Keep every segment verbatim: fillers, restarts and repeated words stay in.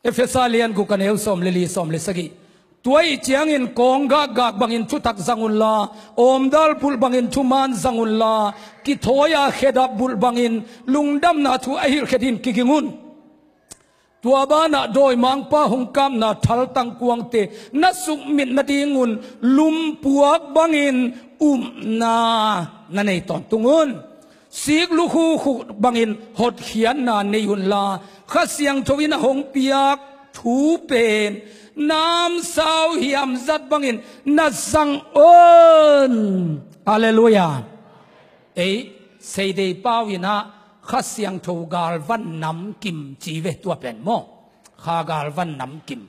Efesa lian guk a neu sawm le li, sawm le sagih. Tua ih ciangin kawng gakgak bangin thutak zang unla, awmdal bulh bangin thuman zang unla, kithawi-a khedap bulh bangin lungdamna thu a hilh khetin kiging un. Tua banah dawimangpa hong kapna thaltang kuangte na sukmit nadingun lumpuak bangin upna na nei tawntung un. Sik lukhu khuk bangin hotkhiatna nei unla, Kha Siangtho in a hong piak thu pen namsau hiamzat bangin na zang un. Halleluiah. Ei, Seidei pau inah Kha Siangtho galvan namkim ci ve, tua pen maw? Kha galvan namkim.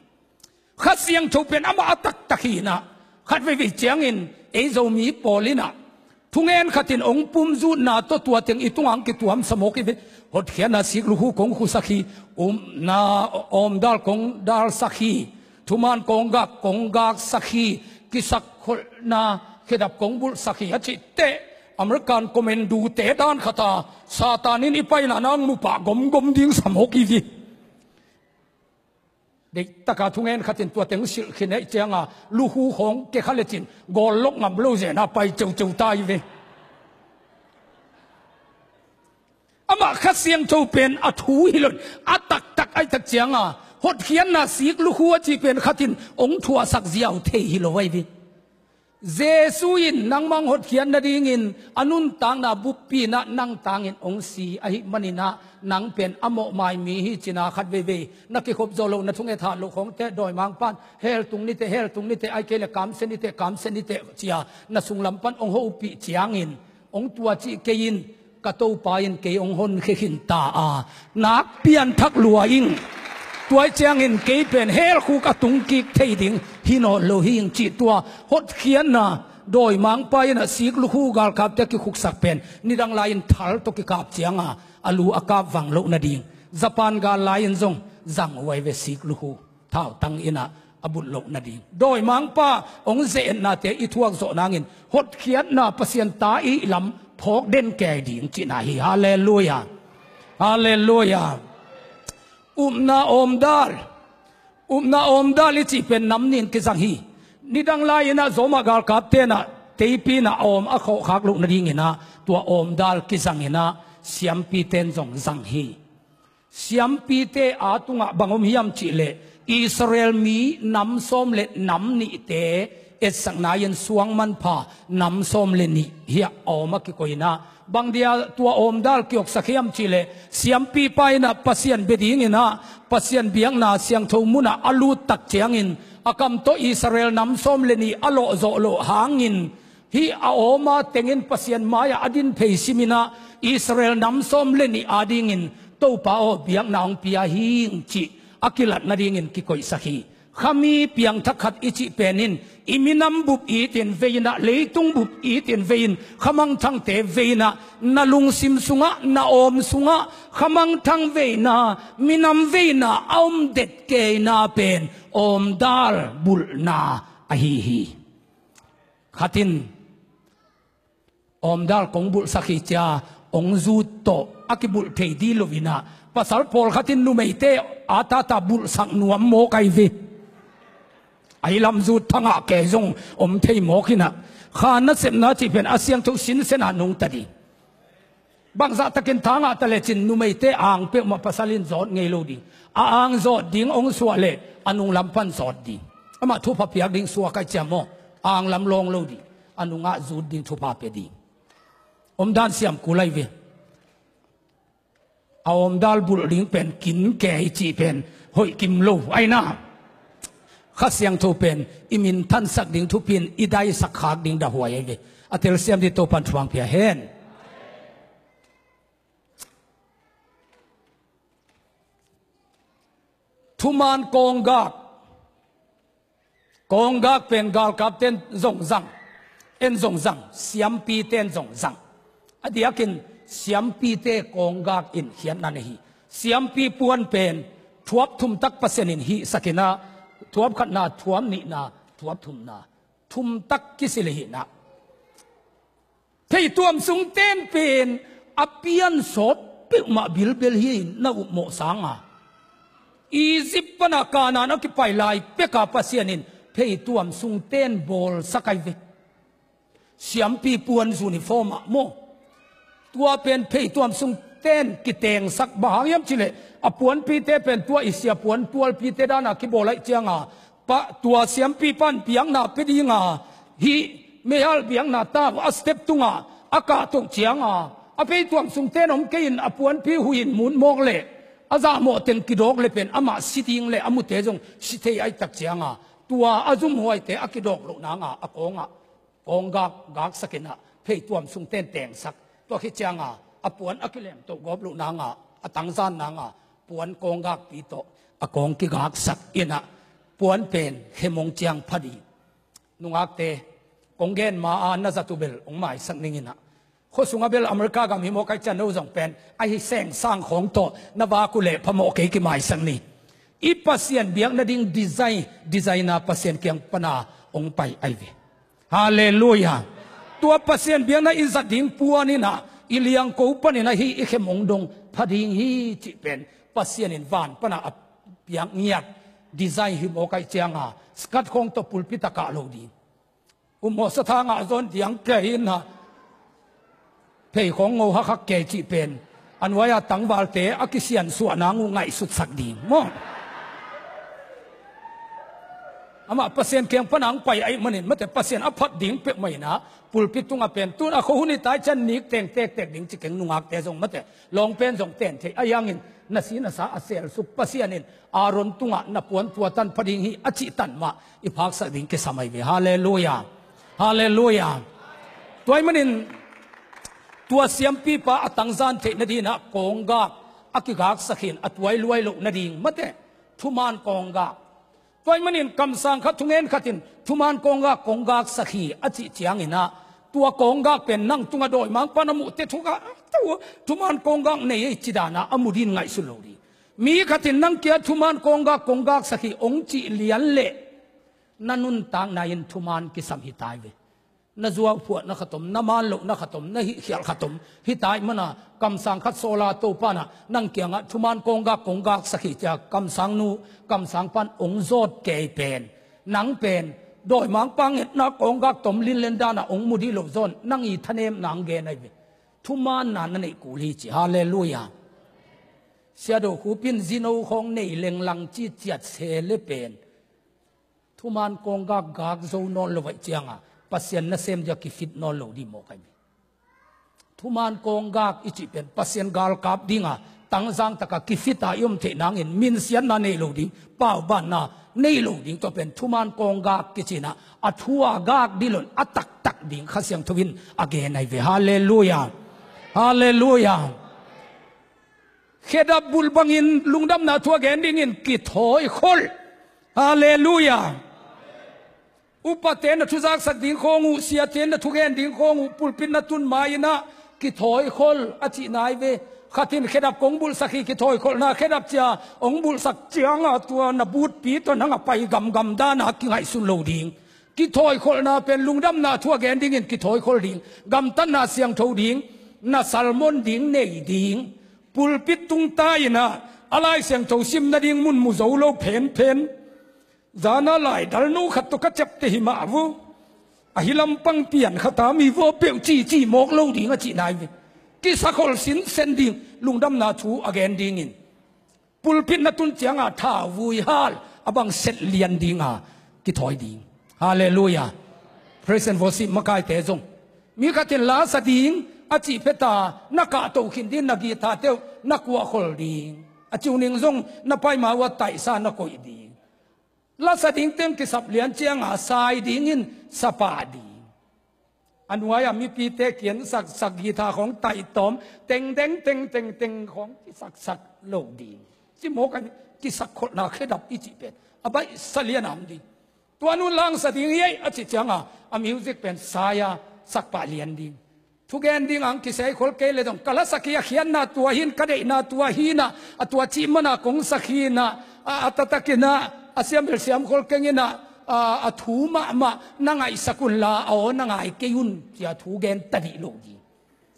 Kha Siangtho pen amah a taktak hi inah, khat veivei ciangin ei Zomi pawl inah thungen khatin hong pumzutna tawh tua teng i tungah hong kituamsa mawk hi ve. Hotkhiatna sik lukhu kong khusak hi, upna awmdal kong dalsak hi, thuman kawng gak kong gaksak hi, kisakkholhna khedap kong bulhsak hi a cih teh, American commando-te dan khata Satan in i paina nang mu pah gomgom ding sa mawk hi ve. Deihtaka thungen khatin tua teng silh khin ahih cianga lukhu khawng kekha lecin gawl lok ngam lo zena pai ceuceu ta hi ve. Amah Kha Siangtho pen a thu hi lo in, a taktak ahih tak cianga hotkhiatna sik lukhu a cih pen khatin hong thuahsak ziau thei hi lo ahi ve. Jesu in nangmah hong hotkhiat nadingin a nuntakna buppi inah nang tangin hong si ahih maninah nang pen a mawhmai mi hi cina khat veivei na kikhop zawh loh, na thunget hah loh khawngte dawimangpan hell tung nite, hell tung nite, ahih kei le kamsia nite, kamsia nite cia na sunglam pan hong hopih ciangin hong tua cih kei in, ka Topa in kei hong honkhia khin ta a, nak pianthak lua ing. Tua ahih ciangin kei pen hell khuk a tungkik thei ding hi nawn lo hi ing cih tua hotkhiatna dawimangpa inah sik lukhu galkapte a kikhuksak pen nidang lai-in thal tawh kikap cianga a lu a kap vang loh nading. Japan gal lai-in zong zang uh ahi ve sik lukhu. Thautang inah a bulh loh nading. Dawimangpa hong ze-etnate i thuak zawh nangin hotkhiatna Pasian ta i lam phawk den kei ding cihna hi. Halleluiah. Halleluiah. Upna awmdal. Upna awmdal i cih pen nam nih in kizang hi. Nidang lai-inah Roma galkapte inah teipi inah a awm a khawhkhak loh nadinginah tua awmdal kizanginah siampite in zong zang hi. Siampite a tungah bang om hiam cihleh, Israel mi nam sawm le nam nihte etsakna in suang manpha nam sawm le nih hi a awm a kikoih inah, bang dia tua awmdal kioksak hiam cihleh, siampipa inah Pasian bia dinginah Pasian biakna siangtho munah a lut tak ciangin a kam tawh Israel nam sawm le nih a lawhzawh loh hangin, hih a awma tengin Pasian mai-ah a din phei siminah Israel nam sawm le nih adingin Topa aw biakna hong pia hing cih a kilat nadingin kikoihsak hi. Khami piangthak khat i cih pen in i minam bup itin vei inah, leitung bup itin vei in, khamangthangte vei inah, na lungsim sungah, na awm sungah khamangthang veina, minam veina a om det keina pen awmdal bulhna ahi hi. Khat in awmdal kong bulhsak hi cia hong zut tawh a kibulh thei dih lo inah, pasal pawlkhat in numeite a tata bulhsak nuam mawk ahi ve. Ahi lam zut thangah kei zong om thei mawk inah, kha nasepna cih pen a siangtho sinsenah nungta ding. Bangzah takin thangah ta lecin numeite ang peuhmah pasal in zawt ngei lo ding. A ang zawt ding hong suah leh a nunglam pan zawt ding. Amah thupha piak ding suak ahi ciam aw, ang lam lawng lo ding. A nungah zut ding thupha pia ding. Omdan siam kul ahi ve. A awmdal bulh ding pen kin kei cih pen hoih kim lo ahi na. Kha Siangtho pen i minthansak ding thupi in i daisak khak ding dahhuai ahi ve. A telsiam ding Topan thuang pia hen. Thuman kawnggak. Kawnggak pen galkapten zong zang, en zong zang, siampiten zong zang. A diakin siampite kawnggak in khiatna nei hi. Siampi puan pen thuap thumtak Pasian in hihsak inah, thuap khatna, thuap nihna, thuap thumna, thumtak kisil hi inah. Theituam sungten pen a piansawt peuhmah bilbel hi in na upmawh sanga, Egypt pana Kanaan a kipai lai peka Pasian in pheituam sungten bawlsak ai ve. Siampi puan uniform ah maw? Tua pen pheituam sungten kitengsak, bang hang hiam cileh a puanpite pen tua i sia puan tualpite dana kibawl ai cianga, pa, tua siampi pan biakna pia dinga, hih meihal biakna tau a step tunga a kahtoh cianga, a pheituam sungten om kei in a puanpi huih in mut mawk leh a zahmawh teng kidawk le pen amah si ding le a mute zong si thei ai tak cianga, tua a zumhuaite a kidawk loh nanga a kawngah kawnggak gaksak inah pheituam sungten tengsak. Tua khit cianga a puan a kilemtoh gawp loh nanga a tangzan nanga puan kawnggakpi tawh a kawng kigaksak inah puan pen khemong ciang pha ding. Nungakte, kong gen ma-a na zat uh bel hong maisak ning inah, khuasunga bel America gam hi mawk ai cian no zong pen ahi sengsang khawng tawh na vak uh leh phamawh kei, kimaisak ni. I Pasian biak nading design, designa Pasian kiang pana hong pai ai ve. Halleluiah. Tua Pasian biakna i zat ding puan inah i liangko panin ahi i khemong dong pha ding hi cih pen Pasian in van pana a piak ngiat design hi mawk ai cianga skat khawng tawh pulpit a kah lo ding. Umhawh sathangah zawn diang kei inah pheikhawng ngo hakhak kei cih pen a nuai-a tangvalte a kisiansuah nang uh ngaihsutsak ding maw? Amah Pasian kiang pana hong pai ai manin mate, Pasian a phat ding peuhmah inah pulpit tungah pen tun a khuahun i tai cian nik teng tektek ding ci keng, nungakte zong mate, lawng pen zong ten thei a hiangin na si na sa a selsuk Pasian in Aaron tungah na puan tua tan pha ding hi a cih tan mah i phaksak ding kisam ai ve. Halleluiah. Halleluiah. Tua ahih manin tua siampipa a tangzan theih nadinah kawnggak a kigaksak hi in a tuai luai loh nading mate, thuman kawnggak. Tua ahih manin kamsang khat thungen khat in thuman kawnggak kong gaksak hi a cih cianginah tua kawnggak pen nang tungah dawimangpa na muhte thuka, thuman kawnggak nei ei ci danah a mu din ngaihsun lo ding. Mi khat in nang kia thuman kawnggak kong gaksak hi hong cih lian leh na nuntakna in thuman kisam hi tai ve. Na zuauphuahna khat om, na man lohna khat om, na hihkhialh khat om hi tai mana, kamsang khat sawla Topa nah nang kiangah thuman kawnggak kong gaksak hi cia kamsangnu kamsangpan hong zawt kei pen, nang pen dawimangpa ngetna kawnggak tom linlen danah hong mu dih loh zawn nang i thanemna hong gen ai ve. Thumanna na neih kul hi ci. Halleluiah. Siado Khup in zino khawng nei lenglang ci ciat se le pen thuman kawnggak gak zo nawn lo vaih cianga Pasian nasem dia kifit nawn lo dih mawk ai ve. Thuman kawnggak i cih pen Pasian galkap dinga tangzang taka kifita i om theih nangin minsiatna nei lo ding, paubanna nei lo ding. Tua pen thuman kawnggak kicinah a thu a gak dih loin a taktak ding Kha Siangtho in a gen ai ve. Halleluiah. Halleluiah. Khedap bulh bangin lungdamna thu a gen dingin kithawikhol. Halleluiah. Upate na thuzaksak ding khawng uh, siate na thugen ding khawng uh, pulpit na tun ma-inah kithawikhol a cih nai ve. Khat in khedap kong bulhsak hi, kithawi kholhna khedap cia hong bulhsak cianga tua na butpi tawh nang a pai gamgam dana kingaihsun lo ding. Kithawi kholhna pen lungdamna thu a gen dingin kithawikhol ding, gamtatna siangtho ding, na sermon ding nei ding. Pulpit tungta inah a Lai Siangtho sim nading mun mu zo lo phenphen. Zana laidal nu khat tawh ka ciapte hi mah vu. Ahi lampang pian khata mi vua peuh cici mawk lo ding a cih nai ve. Kisakholh sinsen ding, lungdamna thu a gen dingin. Pulpit na tun cianga thau vui hal a bang set lian dinga kithawi ding. Halleluiah. Praise and worship makaite zong mi khat in lasa ding a cih peta na kahto khin ding, na githa teuh na kuahkhol ding. A ciuning zong na paima uh a taihsa na koih ding. Lasa ding teng kisap lian cianga sai dingin sapa ding. A nuai-a mipite kian saksak githa khawng taihtawm tengdeng tengtengteng khawng kisaksak lo ding. Ci mawk a kisakkholhna khedap i cih pen a baihsa lian a om ding. Tua nun langsa ding hi ei a cih cianga a music pen sai-a sakpah lian ding. Thugen ding ang kiseikhol kei le dong ka lasak hi, a khiatna tua hin, ka deihna tua hinah, a tua cih mana kong sak hinah, a, a tatakinah a siamil siamkhol kenginah, a, a thu mahmah na ngaihsak unla a aw na ngai kei un cia thugen tadih lo ding.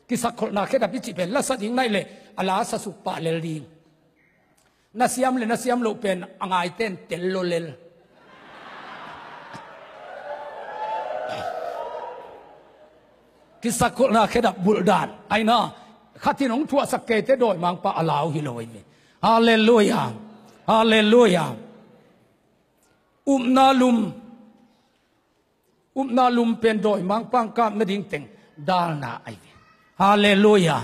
Kisakkholhna khedap i cih pen lasa ding naih leh a lasa sukpah lel ding. Na siam le na siam loh pen a ngaiten tel lo lel. Kisakholhna khedap bulh dan aina, khatin hong thuahsak keite dawimangpa a lau hi lo ahi ve. Halleluia. Halleluia. Upna lum. Upna lum pen dawimangpa hong kap nading teng dalna ahi ve. Halleluia.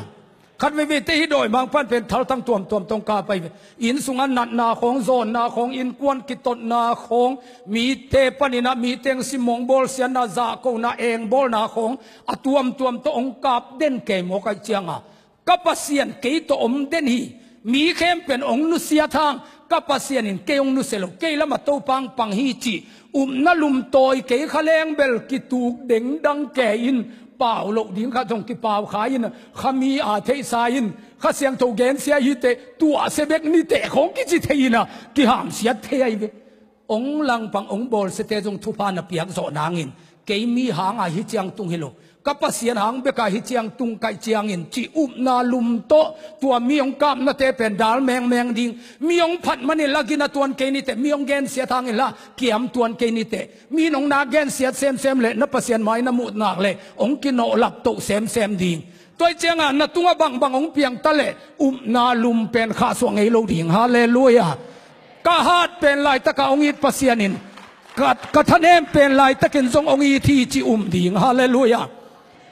Khat veve te hi dawimangpa pen thaltang tuamtuam tawh hong kap ahi ve. Inn sungah natna khawng, zawnna khawng, innkuan kitotna khawng, mite paninah mite hong simmawh, bawlsiatna, zahkona, engbawlna khawng a tuamtuam tawh hong kap den kei mawk ahih cianga, ka Pasian kei tawh om den hi. Mi khempeuh in hong nusiat hang, ka Pasian in kei hong nusia lo, kei lamah Topa hong pang hi cih upna lum tawi kei kha leng bel kituk dengdang kei in, pau loh ding khat zong kipau kha in, kha mi a theihsa in, Kha Siangtho gensia hi teh, tuahsia bek ni teh khawng kici thei inah kihamsiat thei ahi ve. Hong langpang hong bawlsiate zong thupha na piak zawh nangin, kei mi hanga hih ciang tung hi lo, ka Pasian hang beka hih ciang tung ka hih ciangin cih upna lum tawh tua mi hong kapnate pen dal mengmeng ding. Mi hong phat manin la gina tuan kei ni teh, mi hong gensiat hangin la kiam tuan kei ni teh, mi in hong na gensiat semsem leh na Pasian mai na muhnak leh hong kinawhlap toh semsem ding. Tua hih cianga na tungah bangbang hong piang ta leh upna lum pen khahsuah ngei lo ding. Halleluia. Ka hat pen laitaka hong it Pasian in, ka, ka thanem pen laitakin zong hong it hi ci um ding. Halleluia.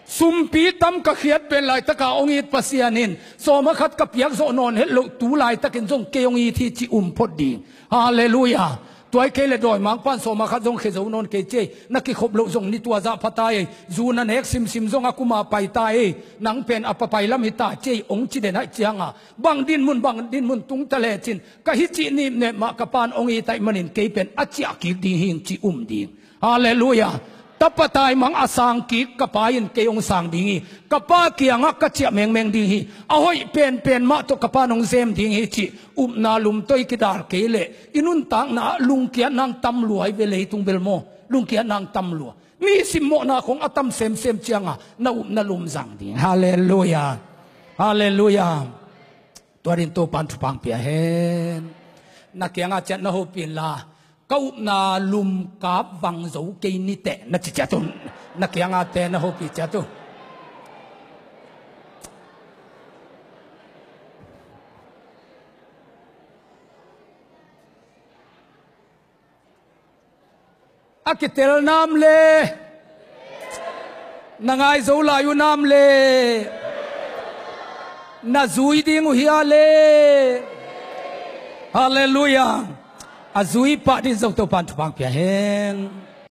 Sumpi tam ka khiat pen laitaka hong it Pasian in, sawma khat ka piak zawh nawn het loh tu laitakin zong kei hong it hi ci um phot ding. Halleluia. Tua hi kei leh dawimangpan sawma khat zong khia zo nawn kei ci ei. Na kikhop loh zong ni tua zah pha ta ei. Zu na nek simsim zong a kuma pai ta ei. Nang pen a papai lam hi ta ci ei, hong ci den ahih cianga, bang dinmun, bang dinmun tung ta lecin, ka hih cih nipnep mah ka Pa'n hong it ahih manin kei pen a ciah kik ding hing ci um ding. Halleluia. Tapa taimang a sang kik ka Pa in kei hong sang ding hi. Ka Pa kiangah ka ciah mengmeng ding hi. A hoih penpen mah tawh ka Pa'n hong zem ding hi cih upna lum tawh i kidal kei leh i nuntakna ah lungkiatna hong tam lua hi ve, leitung bel maw. Lungkiatna hong tam lua. Mi simmawhna khawng a tam semsem cianga na upna lum zang ding. Halleluia. Halleluia. Tua dingin Topa'n thupha hong pia hen. Na kiangah ciat na hopih inla, ka upna lum kap vang zo kei ni teh na ci ciat un. Na kiangahte na hopih ciat un. A kitel nam le, na ngai zo lai uh nam le, na zui ding uh hia le? Halleluia. A zui pah ding zong Topa'n thupha hong pia hen.